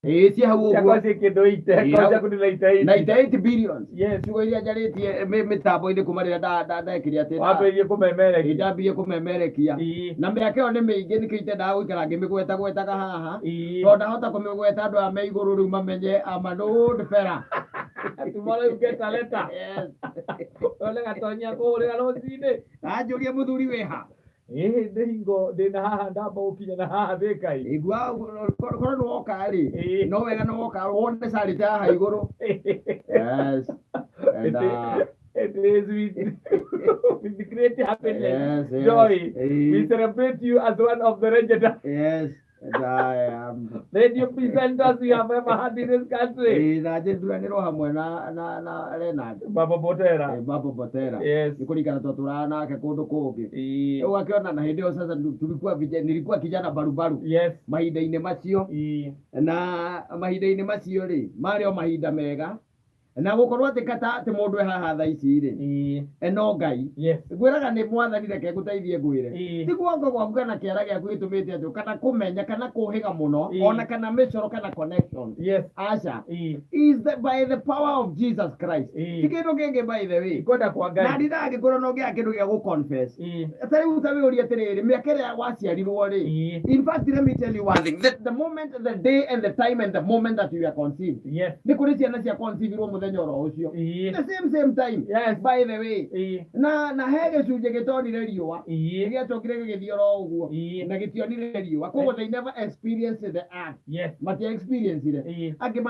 Ĩĩ, ciĩ hau ũguo. Ciakwa ciĩ kĩndũ 80, Ĩĩ, korwo hau. ciaku nĩ 98. 98 billions. Yes. Ciugo iria njarĩtie mĩtambo-inĩ kuma rĩrĩa ndekire atĩ Wambĩrĩirie kũmemerekia. Ndambirie kũmemerekia. Na mĩaka ĩyo nĩ mĩingĩ, nĩkĩo itendaga gũikara ngĩmĩgwetagwetaga haha. Tondũ ndahota kũmĩgweta andũ aya me igũrũ rĩu mamenye I'm an old fella. Tomorrow you get a letter. Yes. One gatonya kũhũrĩra rũcinĩ. Anjũria mũthuri wĩ ha? Ĩĩ, ndĩ hingo ndĩ na haha, ndamba gũkinya na haha Thĩka-ĩ. Igua korwo nĩ woka rĩ, no wega nĩ woka wone carĩte haha igũrũ. Yes. And, It is with great happiness, joy. We celebrate you as one of the legendary Yes. And I am radio presenters we have ever had in this country. Ĩĩ, na njĩthuranĩrwo hamwe na Leonard. Baba Botera. Baba Botera. Yes. Nĩ kũringana twatũraga nake kũndũ kũngĩ. Ũgakĩona na hĩndĩ ĩyo sasa tulikuwa vijana, nilikuwa kijana barubaru. Mahinda-inĩ macio. Na mahinda-inĩ macio rĩ, marĩ o mahinda mega. Na gũkorwo atĩ kata atĩ mũndũ e haha thaa ici rĩ, no Ngai. Ngwĩraga nĩ Mwathani, reke ngũteithie ngwĩre. Ti guoko gwaku kana kĩara gĩaku gĩtũmĩte atĩ kana kũmenya kana kũhĩga mũno, ona kana mĩcoro kana connection. Aca. Is the, by the power of Jesus Christ. Ti kĩndũ kĩngĩ, by the way. Kwenda kwa Na Ngai. ndindangĩkorwo no ngĩaga kĩndũ gĩa gũ-confess. Ta rĩu ta wĩũrie atĩrĩrĩ, mĩaka ĩrĩa waciarirwo rĩ, in fact, let me tell you one thing. The moment, the day and the time and the moment that you are conceived. Nĩ kũrĩ ciana cia conceive-irwo mũthenya oro ũcio. The same same time. By the way. Na he gĩcunjĩ gĩtonire riũa. Gĩacokire gĩgĩthiĩ oro ũguo. Na gĩtionire riũa. Koguo they never experienced the earth. Matia experience-ire. Angĩ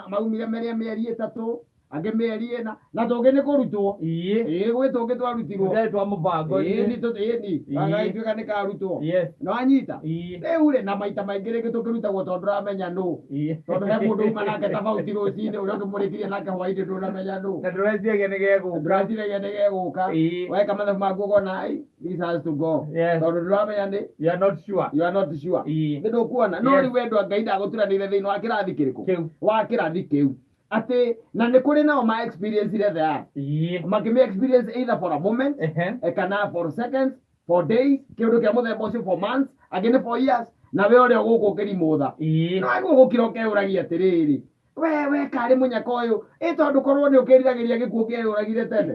maumire merĩa mĩeri 3, angĩ mĩeri 4, na tũngĩ nĩ kũrutwo. Ĩĩ, gwĩ tũngĩ twarutirwo. Tũtarĩ twa mũbango. Ĩĩ, ĩni. Gagagĩtuĩka nĩ karutwo. Nĩ wanyita? Rĩu rĩ, na maita maingĩ rĩngĩ tũkĩrutagwo tondũ ndũramenya nũ. Tondũ he mũndũ uma nake tofauti rũcinĩ, ũrĩa ũngĩ mũrĩkirie nake hwainĩ, ndũramenya nũ. Na ndũreciragia nĩ gegũka. Ndũraciragia nĩ gegũka. Weka mathabu maku ũkona, ai, this has to go. Tondũ ndũramenya nĩ You are not sure. You are not sure. Nĩ ndũkuona no rĩu wendo wa Ngai ndagũturanĩire thĩinĩ wa kĩrathi kĩrĩkũ? Kĩu. Wa kĩrathi kĩu atĩ na nĩ kũrĩ nao ma experience the earth, makĩmĩ experience either for a moment, kana for seconds, for days, kĩndũ kĩa mũthemba ũcio, for months, angĩ nĩ for years, na we ũrĩa gũkũ ũkĩrimũtha. No agwo gũkira ũkeyũragia atĩrĩrĩ, we karĩ mũnyaka ũyũ ĩ, tondũ korwo nĩ ũkĩriragĩria gĩkuũ kĩeyũragire tene.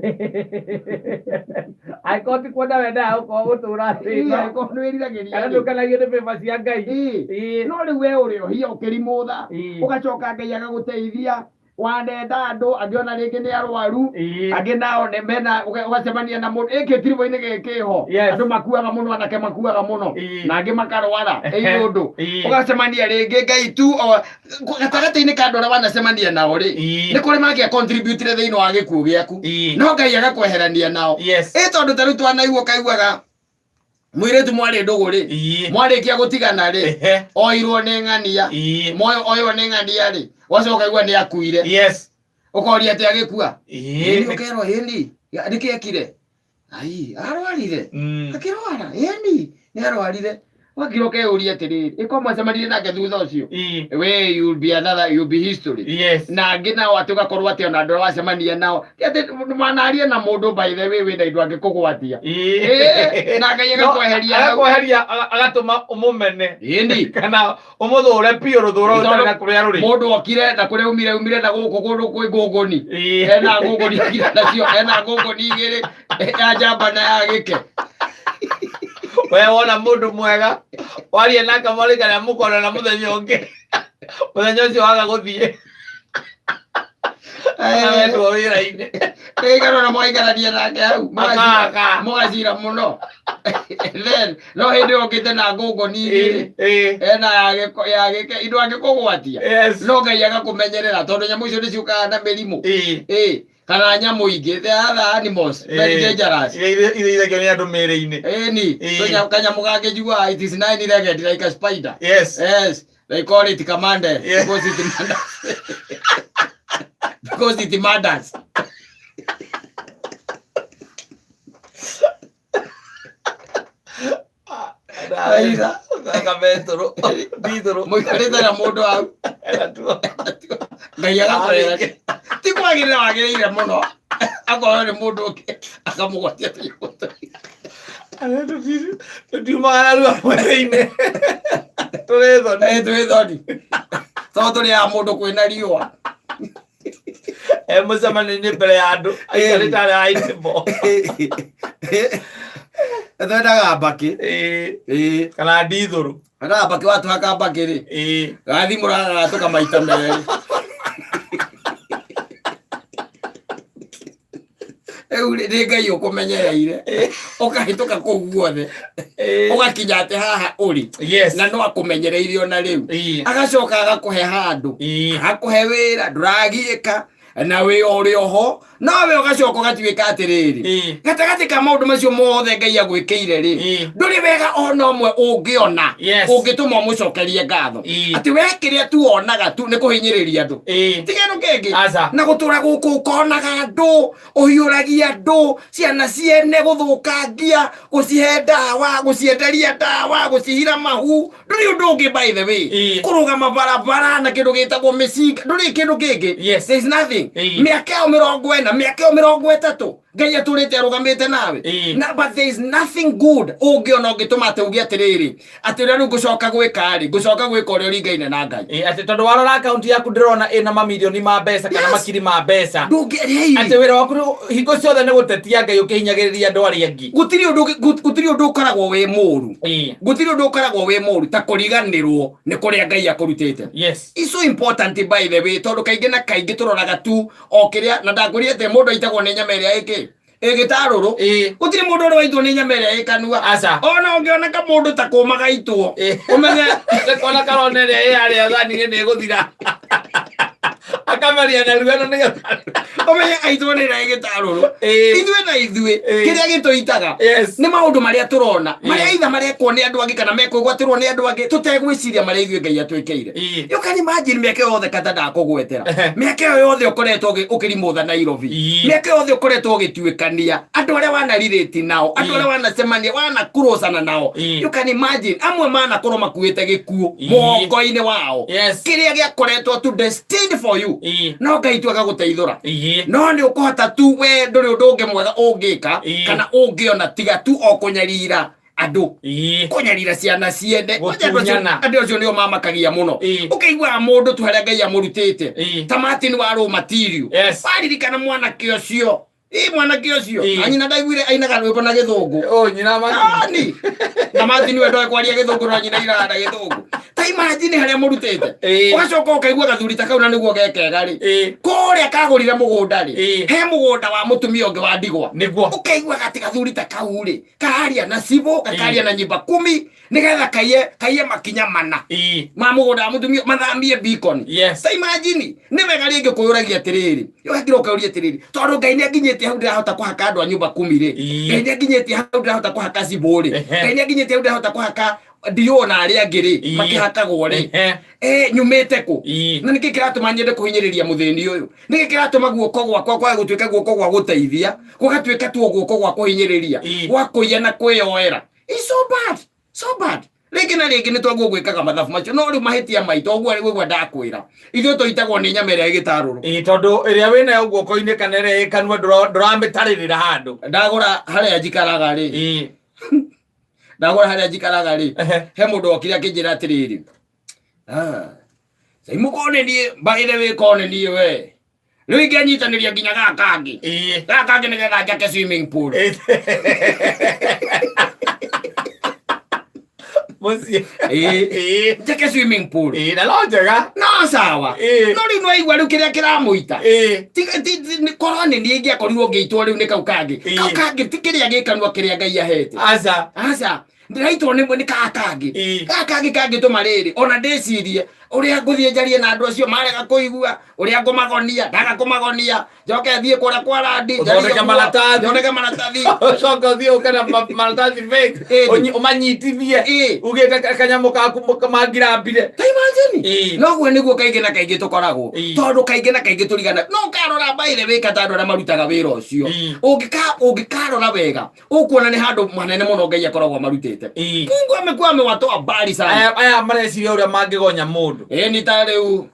Angĩkorwo ti kuona wendaga gũkorwo gũtũra thĩ Ĩĩ, ĩno. Angĩkorwo nĩ wĩriragĩria Kana rĩ. ndũkanagio nĩ favor cia Ngai. No rĩu we ũrĩ o hiya ũkĩrimũtha, ũgacoka Ngai agagũteithia, wanenda andũ angĩ ona rĩngĩ nĩ arwaru, angĩ nao nĩ mena ũgacemania na mũndũ ĩ kĩtiribũ-inĩ gĩkĩ ho. Andũ makuaga mũno, anake makuaga mũno, na angĩ makarwara ĩ ũndũ. Ũgacemania rĩngĩ Ngai tu gatagatĩ-inĩ ka andũ arĩa wanacemania nao rĩ, nĩ kũrĩ mangĩa contribute thĩinĩ wa gĩkuũ gĩaku, no Ngai agakweherania nao. Ĩ tondũ ta rĩu twanaigua ũkaiguaga mũirĩtu mwarĩ ndũgũ rĩ, mwarĩkia gũtigana rĩ, oirwo nĩ ng'ania. Oirwo nĩ ng'ania rĩ, wacoka ũkaigua nĩ akuire. Ũkoria atĩ agĩkua? Ĩni, ũkerwo ĩni nĩkĩ ekire, ai arwarire. Akĩrwara, ĩni nĩ arwarire. Wakira ũkeyũria atĩrĩrĩ, ĩko mwacemanirie nake thutha ũcio, we you'll be another, you'll be history. Na angĩ nao atĩ ũgakorwo atĩ ona andũ arĩa wacemania nao ti atĩ manaria na mũndũ, by the way, wĩna indo angĩkũgwatia. Ĩĩ, na Ngai agakweheria hau. Agakweheria, agatũma ũmũmene Ĩni. kana ũmũthũre biũ, rũthũro Tondũ rũtarĩ na kũrĩa rũrĩ. Mũndũ okire na kũrĩa umire, umire na gũkũ kũndũ kwĩ ngũngũni. Ena ngũngũni okire nacio, ena ngũngũni igĩrĩ, ya njamba na ya gĩke. We wona mũndũ mwega warie nake mwarĩkana mũkonana mũthenya ũngĩ, mũthenya ũcio waga gũthiĩ kana wetwo wĩra-inĩ. Ĩigana na mwaikarania nake hau Akaka. Mũgacira mũno, then no hĩndĩ okĩte na ngũngũni igĩrĩ, ena ya gĩko, ya gĩke, indo angĩkũgwatia. No Ngai agakũmenyerera tondũ nyamũ icio nĩ ciũkaga na mĩrimũ. Ĩĩ, kana nyamũ ingĩ, the other animals, very dangerous. Iria irĩithagio nĩ andũ mĩĩrĩ-inĩ. Ĩni. Kanyamũ gangĩjua it is nine legged like a spider. Yes, they call it kamande because it murders, because it murders. Aira. Kametũrũ ndithũrũ. Mũikarĩte na mũndũ hau, Ngai agakwĩra ti kwagĩrĩra wagĩrĩire mũno, akorwo nĩ mũndũ ũngĩ akamũgwatia tũnyamũ. Tũtiumaga narua mwĩrĩ-inĩ, tũrĩ thoni. Twĩ thoni. Tondũ tũrĩaga mũndũ kwĩna riũa. E mũcemanio-inĩ mbere ya andũ aikarĩte harĩa haitĩbo. Twendaga mbakĩ. Ĩĩ. Kana ndithũrũ. Twendaga mbakĩ, watũhaka mbakĩ rĩ, gathimũra gagatũka maita merĩ. Rĩu rĩ, nĩ Ngai ũkũmenyereire, ũkahĩtũka kũu guothe, ũgakinya atĩ haha ũrĩ, na no akũmenyereire ona rĩu, agacoka agakũhe handũ, agakũhe wĩra, ndũragiĩka na wĩ ũrĩ oho, nowe ũgacoka ũgatuĩka atĩrĩrĩ, gatagatĩ ka maũndũ macio mothe Ngai agwĩkĩire rĩ, ndũrĩ wega ona ũmwe ũngĩona ũngĩtũma ũmũcokerie ngatho, atĩ we kĩrĩa tu wonaga tu nĩ kũhinyĩrĩria andũ, ti kĩndũ kĩngĩ. Aca. Na gũtũra gũkũ ũkonaga andũ, ũhiũragia andũ, ciana ciene gũthũkangia, gũcihe ndawa, gũcienderia ndawa, gũcihira mahu, ndũrĩ ũndũ ũngĩ, by the way. Kũrũgama barabara na kĩndũ gĩtagwo mĩcinga, ndũrĩ kĩndũ kĩngĩ. There is nothing. Mĩaka ĩyo 40, mĩaka ĩyo 30 Ngai atũrĩte arũgamĩte nawe, na but there is nothing good ũngĩona ũngĩtũma atĩ uge atĩrĩrĩ, atĩ ũrĩa rĩu ngũcoka gwĩka rĩ, ngũcoka gwĩka ũrĩa ũringaine na Ngai. Ĩĩ, atĩ tondũ warora akaunti yaku ndĩrona ĩna mamirioni ma mbeca kana makiri ma mbeca, Ndũngĩ atĩ wĩra waku hingo ciothe nĩ gũtetia Ngai ũkĩhinyagĩrĩria andũ arĩa angĩ. Gũtirĩ ũndũ ũkoragwo wĩ mũru, gũtirĩ ũndũ ũkoragwo wĩ mũru ta kũriganĩrwo nĩ kũrĩa Ngai akũrutĩte. It's so important, by the way, tondũ kaingĩ na kaingĩ tũroraga tu o kĩrĩa, na ndakwĩrire atĩ mũndũ aitagwo nĩ nyama ĩrĩa ĩkĩ ĩgĩtarũrũ. Gũtirĩ mũndũ ũrĩ waitwo nĩ nyama ĩrĩa ĩ kanua. Aca. Ona ũngĩona kamũndũ ta kũma gaitwo, ũmenye Kona karona ĩrĩa ĩ harĩa thani-inĩ nĩ ĩgũthira, akameria na ruo ĩno nĩgetha ũmenye aitwo nĩ ĩrĩa ĩgĩtarũrũ. Ithuĩ na ithuĩ, kĩrĩa gĩtũitaga nĩ maũndũ marĩa tũrona, marĩa itha marekwo nĩ andũ angĩ kana mekwĩgwatĩrwo nĩ andũ angĩ, tũtegwĩciria marĩa ithuĩ Ngai atwĩkĩire. You can imagine mĩaka ĩyo yothe kata ndakũgwetera, mĩaka ĩyo yothe ũkoretwo ũkĩrimũtha Nairobi, mĩaka ĩyo yothe ũkoretwo ũgĩtuĩkania andũ arĩa wanarirĩti nao, andũ arĩa wanacemania, wanakurũcana nao. You can imagine amwe manakorwo makuĩte gĩkuũ mũgongo-inĩ wao, kĩrĩa gĩakoretwo tu destined for you, no Ngai tu agagũteithũra. No nĩ ũkũhota tu, we ndũrĩ ũndũ ũngĩ mwega ũngĩka kana ũngĩona tiga tu o kũnyarira andũ, kũnyarira ciana ciene. Kwanja Gũtunyana. Andũ acio nĩo mamakagia mũno. Ũkaiguaga mũndũ tu harĩa Ngai amũrutĩte, ta Martin wa raw material. Waririkana mwanake ũcio, ĩ mwanake ũcio, na nyina ndaiguire ainaga rwĩmbo na gĩthũngũ. Oh, nyina Martin. Ani na Martin we ndoĩ kwaria gĩthũngũ, no nyina ainaga na gĩthũngũ. Ta imagine harĩa mũrutĩte, ũgacoka ũkaigua gathuri ta kau na nĩguo gekega rĩ, kũrĩa kagũrire mũgũnda rĩ, he mũgũnda wa mũtumia ũngĩ wa ndigwa. Ũkaigua atĩ gathuri ta kau rĩ, kararia na cibũ, gakaria na nyimba kumi nĩgetha kaiye makinya mana ma mũgũnda wa mũtumia, mathamie beacon. Ta imagine, nĩ wega rĩngĩ kwĩyũragia atĩrĩrĩ, ũgakira ũkauria atĩrĩrĩ, tondũ Ngai nĩ anginyĩtie hau ndĩrahota kũhaka andũ a nyũmba kumi rĩ, Ngai nĩ anginyĩtie hau ndĩrahota kũhaka cibũ rĩ, Ngai nĩ anginyĩtie hau ndĩrahota kũhaka ndiũ na arĩa angĩ rĩ, makĩhakagwo rĩ, nyumĩte kũ? Na nĩkĩ kĩratũma nyende kũhinyĩrĩria mũthĩni ũyũ? Nĩkĩ kĩratũma guoko gwakwa kwaga gũtuĩka guoko gwa gũteithia, gũgatuĩka tu o guoko gwa kũhinyĩrĩria, gwa kũiya na kwĩyoera? It's so bad, so bad. Rĩngĩ na rĩngĩ nĩ twaguo gwĩkaga mathabu macio, no rĩu mahĩtia maitũ ũguo ũguo ndakwĩra, ithuĩ tũitagwo nĩ nyama ĩrĩa ĩgĩtarũrũ. Ĩĩ, tondũ ĩrĩa wĩnayo guoko-inĩ kana ĩrĩa ĩ kanua ndũramĩtarĩrĩra handũ. Ndagũra harĩa njikaraga rĩ, ndagũra harĩa njikaraga rĩ, he mũndũ okire akĩnjĩra atĩrĩrĩ, "Ah, Saimuko nĩ niĩ, by the way, ko nĩ niĩ we rĩu ingĩanyitanĩria nginya gaka kangĩ, gaka kangĩ nĩgetha njake swimming pool." Mũciĩ. Njake swimming pool. Ĩĩ, na no njega. No sawa. No rĩu nĩwaigua rĩu kĩrĩa kĩramũita. Korwo nĩ niĩ ingĩakorirwo ngĩitwo rĩu nĩ kau kangĩ, kau kangĩ ti kĩrĩa gĩkanua kĩrĩa Ngai ahete. Aca. Aca, ndĩraitwo nĩ gaka kangĩ. Gaka kangĩ kangĩtũma rĩrĩ ona ndĩcirie ũrĩa ngũthiĩ njarie na andũ acio marega kũigua, ũrĩa ngũmagonia, ndaga kũmagonia njoke thiĩ kũrĩa kwa randi njarie Ũthondeke ũguo, maratathi. thondeke maratathi. Ũcoke ũthiĩ ũke na maratathi fake. Ũmanyitithie. Ugĩte kanyamũ kaku mangirambire. Ta imagine. Noguo nĩguo kaingĩ na kaingĩ tũkoragwo, tondũ kaingĩ na kaingĩ tũrigana no ũkarora mbaire wĩka ta andũ arĩa marutaga wĩra ũcio. Ũngĩkarora wega, ũkuona nĩ handũ manene mũno Ngai akoragwo amarutĩte. Mungu amekuwa amewatoa mbali sana. Aya mareciria ũrĩa mangĩgonya mũndũ. Ĩĩ, ni ta rĩu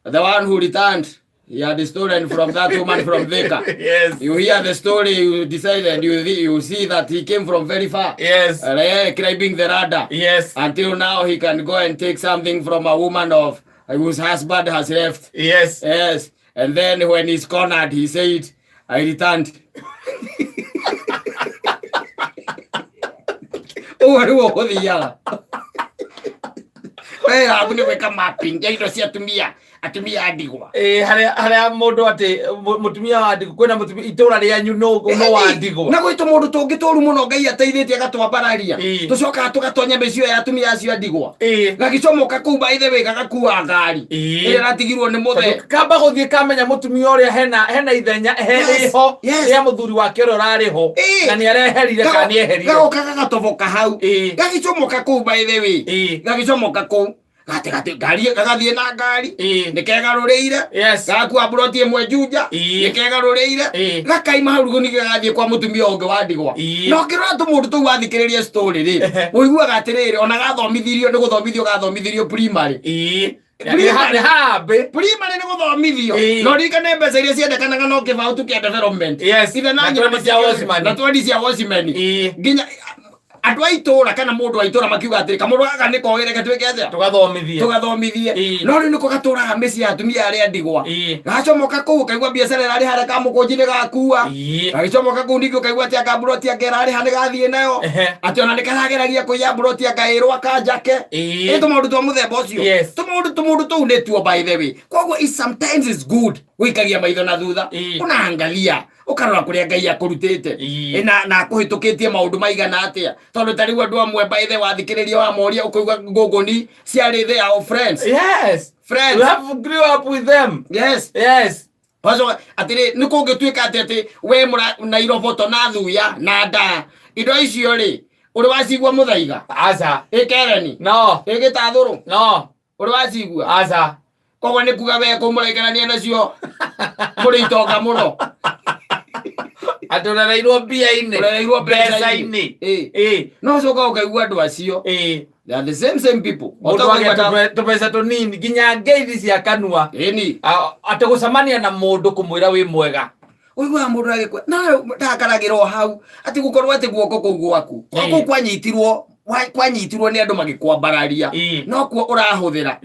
the one who returned, he had stolen from that woman from Thika. You hear the story, you decide and you see that he came from very far, climbing the ladder until now he can go and take something from a woman of Whose husband has left. Yes. Yes. And then when he's cornered, he said, "I returned." Ũguo nĩguo gũthiaga. We yaku nĩ gwĩka mapping ya indo cia atumia, atumia a ndigwa. Ĩĩ, harĩa harĩa mũndũ atĩ mũtumia wa ndigwa, kwĩna mũtumia itũra rĩanyu no wa ndigwa. Na gwĩ tũmũndũ tũngĩ tũru mũno Ngai ateithĩtie agatwambararia. Tũcokaga tũgatonya mĩciĩ ya atumia acio a ndigwa. Gagicomoka kũu by the way gagakua ngari. Ĩrĩa ĩratigirwo nĩ mũthee. Tondũ kamba gũthiĩ kamenya mũtumia ũrĩa hena ithenya rĩho rĩa mũthuri wake ũrĩa ũrarĩ ho na nĩ areherire kana nĩ eherire. Gagoka gagatoboka hau. Gagicomoka kũu by the way. Gagicomoka kũu. Gate ngari gagathiĩ na ngari. Nĩ kegarũrĩire. Gakua mburoti ĩmwe Juja. Nĩ kegarũrĩire. Gakaima hau rĩu ningĩ gagathiĩ kwa mũtumia ũngĩ wa ndigwa. Na ũkĩrora tũmũndũ tũu wathikĩrĩria story rĩ, ũiguaga atĩrĩrĩ, ona gathomithirio nĩ gũthomithio gathomithirio primary. Nĩ harambĩ. Primary nĩ gũthomithio. Na ũririkane mbeca iria ciendekanaga no kĩbaũ tu kĩa development. Ithe na Na nyina twendi cia watchman. Na twendi cia watchman. Nginya andũ a itũra kana mũndũ wa itũra makiuga atĩrĩ, kamũndũ gaka nĩ kogĩ, reke twĩke atĩa? Tũgathomithie. Tũgathomithie. No rĩu nĩko gatũraga mĩciĩ ya atumia arĩa ndigwa. Gacomoka kũu ũkaigua biacara ĩrarĩ harĩa kamũkũnji nĩ gakua. Gagĩcomoka kũu ningĩ ũkaigua atĩ anga mburoti anga ĩrarĩ ha nĩ gathiĩ nayo. Atĩ ona nĩ karageragia kũiya mburoti anga ĩrwo akanjake. Ĩ tũmaũndũ twa mũthemba ũcio. Tũmaũndũ tũmũndũ tũu nĩtuo by the way. Koguo sometimes it's good gũikagia maitho na thutha. Unaangalia ũkarora kũrĩa Ngai akũrutĩte. Na akũhĩtũkĩtie maũndũ maigana atĩa, tondũ ta rĩu andũ amwe by the wathikĩrĩria wa moria ũkũigua ngũngũni ciarĩ they are friends. Yes. Friends. We have grew up with them. Yes. Yes. Wacoka atĩrĩ, nĩ kũngĩtuĩka atĩ we mũra na iroboto na thuya na nda indo icio rĩ, ũrĩ wacigua mũthaiga? Aca. Ĩkereni? No. Ĩgĩtathũrũ? No. Ũrĩ wacigua? Aca. Koguo nĩ kuga we kũu mũraikarania nacio mũrĩ itonga mũno. Atĩ ũrereirwo mbia-inĩ. Ũrereirwo mbeca-inĩ. No ũcoka ũkaigua andũ acio. They are the same people. Mũndũ Ũtoka agĩa tũbeca tũnini nginya ngeithi cia kanua. Ĩni. Atĩ gũcemania na mũndũ kũmwĩra wĩ mwega. Ũiguaga mũndũ agĩkua na ndakaragĩra o hau atĩ gũkorwo atĩ guoko kũu gwaku. Kũu kwanyitirwo nĩ andũ magĩkwambararia. No kuo ũrahũthĩra.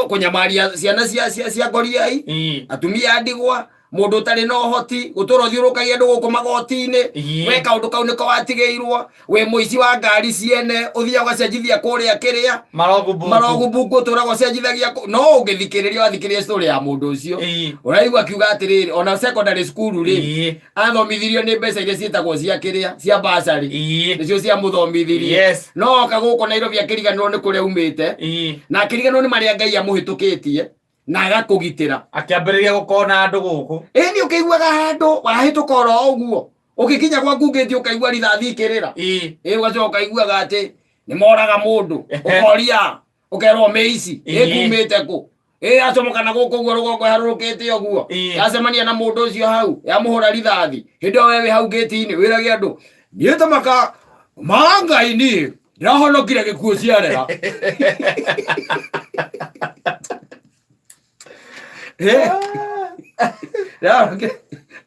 Kũnyamaria ciana cia ngoriai, atumia a ndigwa, mũndũ ũtarĩ na ũhoti, gũtũra ũthiũrũrũkagia andũ gũkũ magoti-inĩ. We kaũndũ kau nĩko watigĩirwo, wĩ mũici wa ngari ciene, ũthiaga ũgacenjithia kũrĩa kĩrĩa. Marogubuku. Marogubuku ũtũraga ũcenjithagia kũ-. No ũngĩthikĩrĩria wathikĩrĩria story ya mũndũ ũcio. Ũraigua akiuga atĩrĩrĩ, ona secondary school rĩ, athomithirio nĩ mbeca iria ciĩtagwo cia kĩrĩa, cia bursary. Nĩcio ciamũthomithirie. No oka gũkũ Nairobi akĩriganĩrwo nĩ kũrĩa aumĩte. Na akĩriganĩrwo nĩ marĩa Ngai amũhĩtũkĩtie na agakũgitĩra. Akĩambĩrĩria gũkona andũ gũkũ. Ĩni ũkĩiguaga handũ wahĩtũka oro ũguo. Ũgĩkinya gwaku ngĩti ũkaigua rithathi ikĩrĩra. Ũgacoka ũkaiguaga atĩ nĩ moraga mũndũ. Ũkoria ũkerwo mĩici. Ĩkumĩte kũ? Yacomoka na gũkũ ũguo rũgongo ĩharũrũkĩte ũguo. Yacemania na mũndũ ũcio hau, yamũhũra rithathi. Hĩndĩ ĩyo we wĩ hau ngĩti-inĩ wĩrage andũ, niĩ ta maka ma Ngai niĩ ndĩrahonokire gĩkuũ ciarera.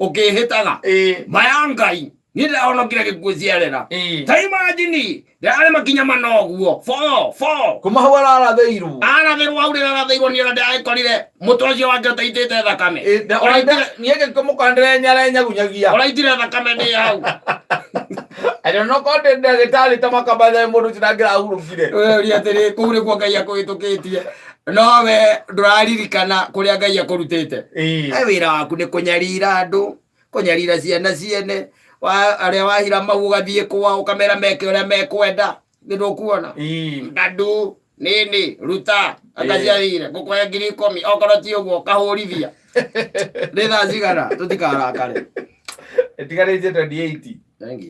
Ũkĩhĩtaga. Maya Ngai niĩ ndĩrahonokire gĩkuũ ciarera. Ta imagine ndĩrarĩ makinya mana ũguo. Four, four. Kuma hau ararathĩirwo. Arathĩrwo hau rĩrĩa arathĩirwo niĩ ona ndĩragĩkorire mũtwe ũcio wake ũtaitĩte thakame. Niĩ ngĩkĩmũkora ndĩrenyarenyagunyagia. Ũraitire thakame ndĩ hau. I don't know korwo ndĩ ndagĩtarĩ ta makabathe mũndũ ũcio ndangĩrahurũkire. We ũria atĩrĩ, kũu nĩkuo Ngai akũhĩtũkĩtie. No we ndũraririkana kũrĩa Ngai akũrutĩte. He wĩra waku nĩ kũnyarira andũ, kũnyarira ciana ciene, arĩa wahira mau ũgathiĩ kwao ũkamera meke ũrĩa mekwenda. Nĩ ndũkuona? Ngadu, nini, ruta, angaciathire, ngũkũhe ngiri ikũmi, okorwo ti ũguo ũkahũrithia. Nĩ thaa cigana? Tũtikarakare. Ĩtigarĩtie 28. Thank you.